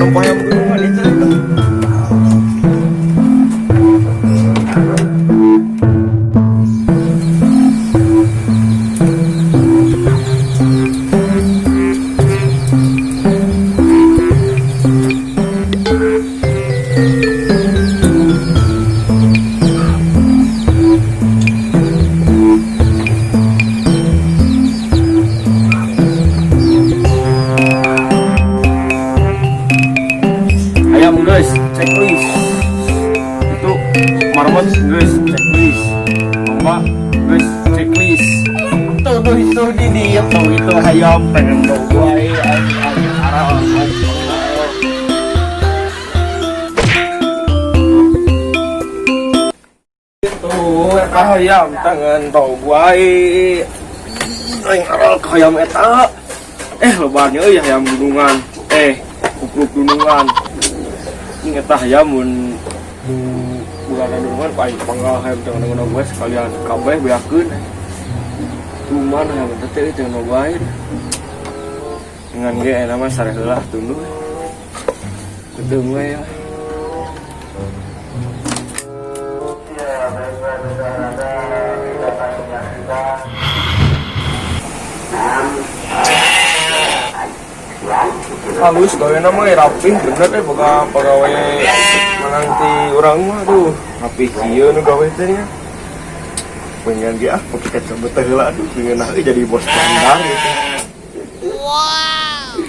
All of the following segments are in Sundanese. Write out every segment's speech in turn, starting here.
Nempo hayam gunungan itu. Ayam guys, checklist. Itu marmot guys, checklist. Domba guys, checklist. Tuh tuh itu di dia tuh itu ayam pengen bawa arah. Itu ayam tangan tau wae. Aing aral ka hayam eta. Lebarnya euy hayam gunungan. Kupluk gunungan. Ini eta hayam mun nu bukan gunungan paling panggal hayam tangan gunungan gue sekalian kabeh beakeun. Cuman hayam eta teh teu wae. Dengan ge eta mah sare heula tunduh. Kedeung we ya. Halus gawe nama rapih bener deh, boga pegawai menanti urang mah tuh rapih kieu nu gawe teh nya. Pengen ge ah pakai kacamata heula, aduh, pengen ah jadi bos bandar gitu. Wow.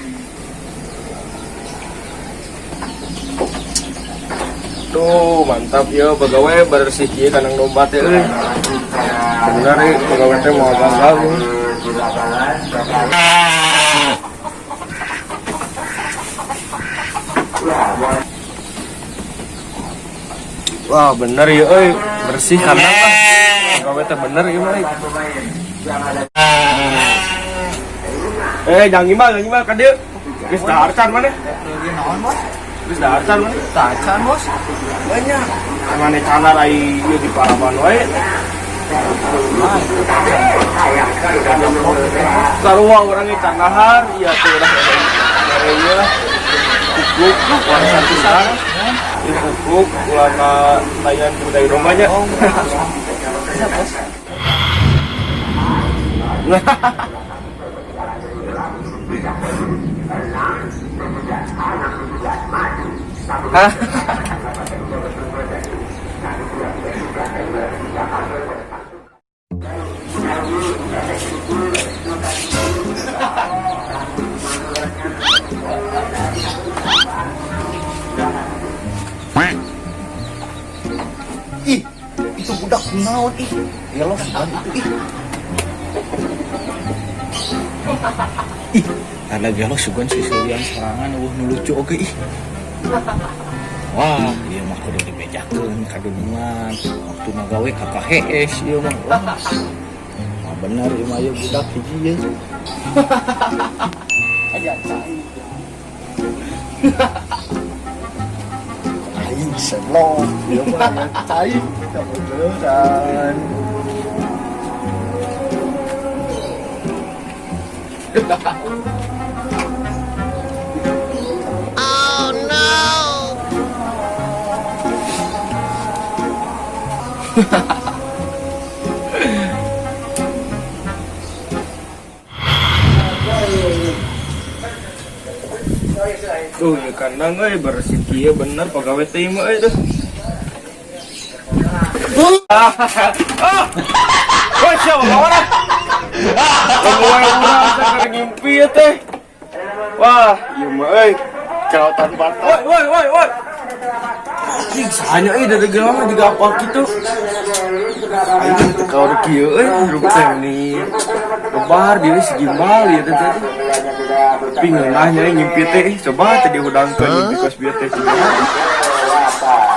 Tuh mantap ya pegawai bersih kieu kandang domba teh euy. Bener euy, pegawai teh mau bangga euy. Wah, bener ya euy, bersih kandang lah. Pegawai teh bener ieu mah. Jangan gimbal, jangan gimbal ka dieu. Geus dahar can maneh? Naon, Bos? Geus dahar can maneh? Tacan, Bos. Banyak. Mane cana ai ieu di paraban wae. Sarua urang ge can dahar, ieu teh udah mere ieu lah. Kupluk warisan pisan. Ieu kupluk ulah tayan ku tai dombanya. Oh, bisa, Bos. Hah? Ih, itu budak kunaon ih. Gelo sugan itu ih. Ih, tanda gelo sugan siseulian sorangan eueuh nu lucu oge ih. Wah, ieu mah kudu dibejakeun ka dunungan. Waktu gawe kakak hees ieu mah. Wah, wah bener ieu mah ieu budak hiji ieu. Aya cai. Aing selok, ieu mah aya cai. Kebetulan. Oh no! Tuh, ieu kandang euy bersih kieu bener pegawai teh mah euy tuh. Ah. Woi, siapa kawan ah? Pegawai urang teh ngimpi ya teh. Wah, ieu mah euy. Kelautan batok. Woi, woi, woi, woi. Ih, sahanya euy dari gelang juga apa kitu. Aing teu kaur kieu euy, hirup teh nih. Lebar dia si gimbal ya teh teh. Tapi ngeunahnya ngimpi teh, coba teh dihudangkeun ngimpi kos bieu teh kumaha.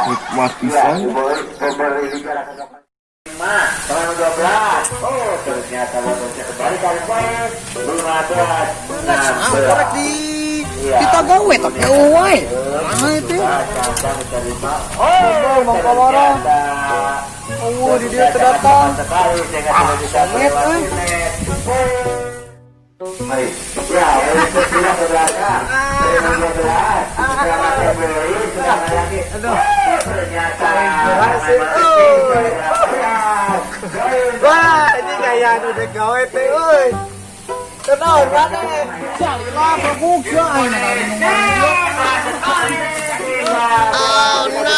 Nikmat pisan. Korek di kita gawe tapi wae. Mana itu? Oh, Bang Palora. Oh, di dia terdatang. Ah, somet euy. Aduh. Berhasil. Euy. Wah, ini kayak anu dek gawe teh euy. Tenang, mana? Salila berbuka aing. Oh no.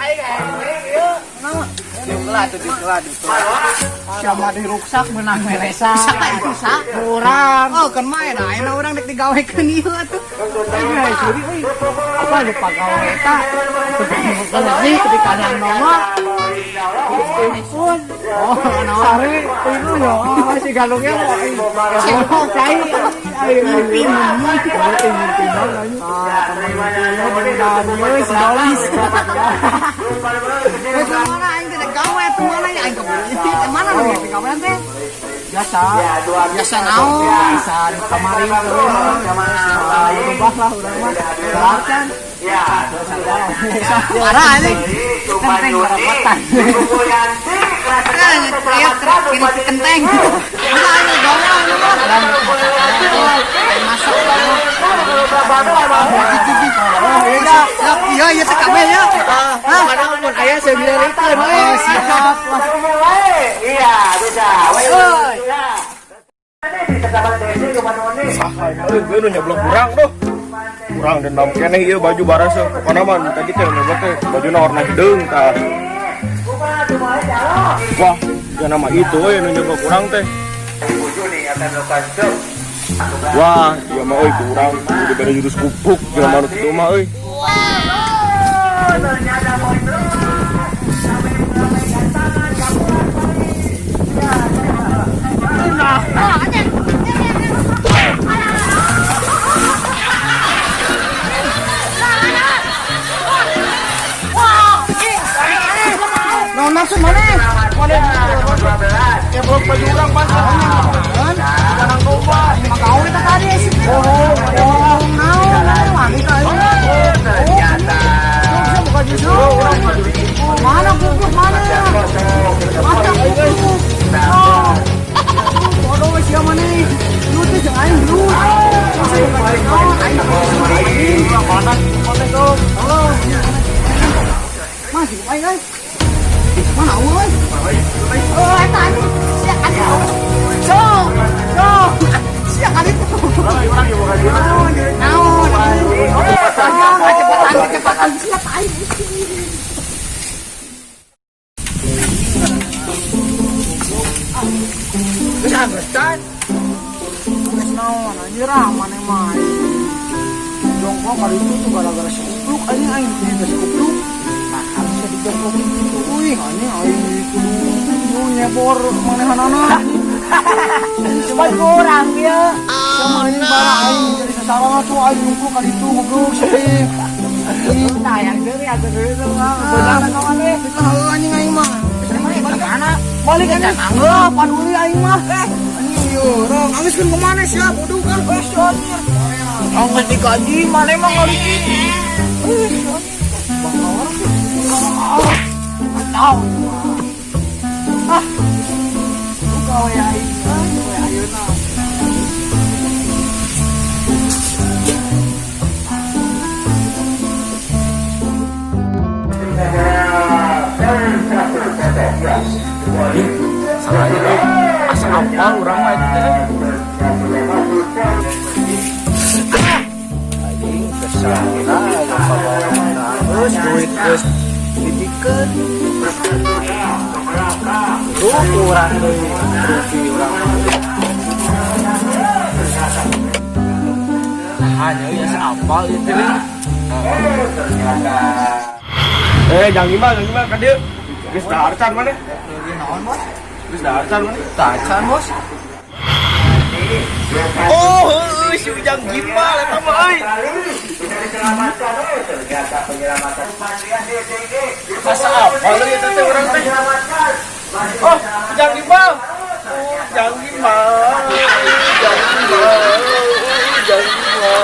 Aing Diukelah tuh, diukelah. Sama diruksak menang meresa. Bisa bisa. Kurang. Oh, kan main ayeuna urang dek digawekeun ieu atuh. Eh, suri euy. Apa lupa gawe eta? Ini ketika ada nongol. Oh, sari itu ya, oh, si galungnya mau cai. Ayo mimpi mimpi. Mimpi mimpi. Ah, teman si dolis. Eh, mana aing teh dek gawe atuh mana ya aing keburu teh mana nu dek digawean teh? Biasa. Biasa naon? Biasa di kamari berubah lah urang mah. Kelar kan? Parah anjing. Kenteng karapotan. Eh, teriak kiri kenteng. Udah aing gawe anu mah. Aing masak. Siap, iya iya teh kabeh ya. Hah? Mun aya seuneureun we. Oh, siap. Iya, bisa. Oi. Euy, gue nu nyeblok kurang tuh. Kurang dendam keneh ieu baju barasa. Pokona mah nu tadi teh nyeblok teh bajuna warna hideung tah. Wah, ya nama itu euy nu nyeblok kurang teh. Wah, ieu mah euy kurang kudu dibere jurus kupuk jelema nu kitu mah euy. Naon maksud mana? Nyeblok baju urang pas. Kan? Magawe kita tadi sih. Oh, naon naon wangi ka aing. Oh, buka justru. Mana kupluk mana? Mana kupluk? Oh. Bodoh sia mana? Lu teh jeung aing lu. Masa buka naon aing Mana mana tuh? Halo. Masih aing euy. Mana euy? Oh, eta anjing. Sia kali. Sok, sok. Sia kali. Naon, naon. Kecepatan, kecepatan siap aing. Geus geus can. Geus naon anjir ah maneh mah. Jongkok kali itu tuh gara-gara si kupluk anjing aing teh si kupluk. Nah, bisa dijongkokin gitu euy, anjing aing kudu kudu nyebor manehanana. Cuma kurang ya. Sama anjing parah aing jadi sasaran tuh aing jongkok kali itu goblok sih. Nah, yang deui atuh deui tuh mah. Benar Benar ka maneh. Heuh anjing aing mah. Balik kana. Balik anjing. Anggeup paduli aing mah. Anjing ieu urang anggeuskeun ka maneh sia bodoh kan. Geus anjir. Ongkos digaji maneh mah ngalikit. Kacau. Ah. Lu gawe aing, ah, gawe ayeuna. Salahnya euy. Asa apal urang mah eta teh. Anjing kesana terus duit geus dibikeun. Tuh kurang deui rugi urang. Hanya euy asa apal ieu teh. Eh, jangan gimana, jangan gimana ka dieu. Geus dahar can maneh? Naon, Bos? Geus dahar can maneh? Tacan bos. Oh, heueuh si Ujang Gimbal eta mah euy. Asa apal euy eta teh urang teh. Oh, Ujang Gimbal. Ujang Gimbal. Ujang Gimbal. Ujang Gimbal.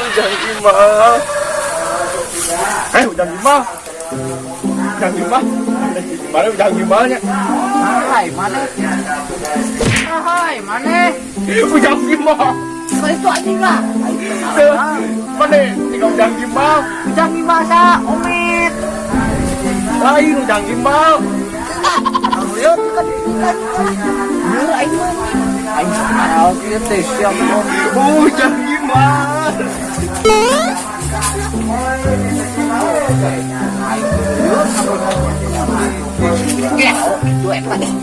Ujang Gimbal. Eh, Ujang Gimbal. Ujang Gimbal. Mana Ujang Gimbalnya? Hai, mana? Hai, mana? Ujang Gimbal. Kali itu anjing lah. Mana? Tiga Ujang Ujang gimbal. Ujang gimbal sa Omet. Lain ujang gimbal. Lihat kan kan. Bener aing mah. Aing salah kieu teh siap. Ujang gimbal. Gelo itu eta deh.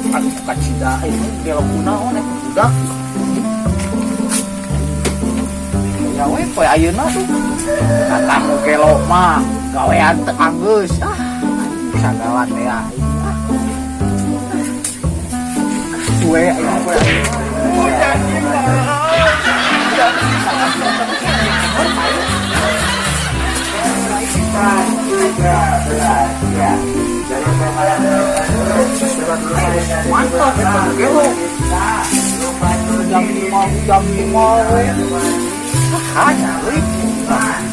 Aduh kacida aing gelo kunaon eta budak. Ya we poe ayeuna tuh. Katamu gelo mah gawean teu anggeus. Ah, sagala teh aing. Suwe aing poe ayeuna. Ujang gimbal. Mantap eta gelo. Jam 5 we. Hanya euy.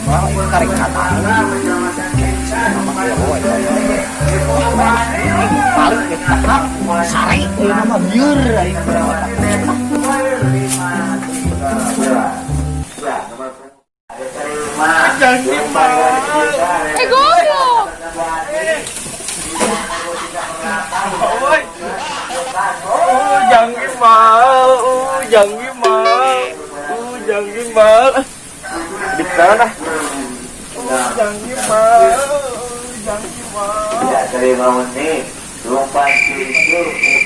Wah, karek kata. Paling kita sare ieu mah bieur aing. Ujang gimbal. Eh goblok. Oi. Ujang gimbal, ujang gimbal, ujang gimbal. Di sana. Ujang gimbal, ujang gimbal. Tidak terima menit, 27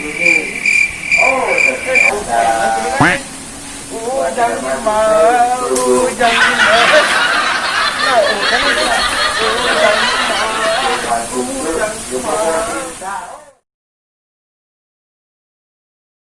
ini. Oh, ternyata. Ujang gimbal, ujang gimbal. Nah, ujang gimbal, ujang gimbal.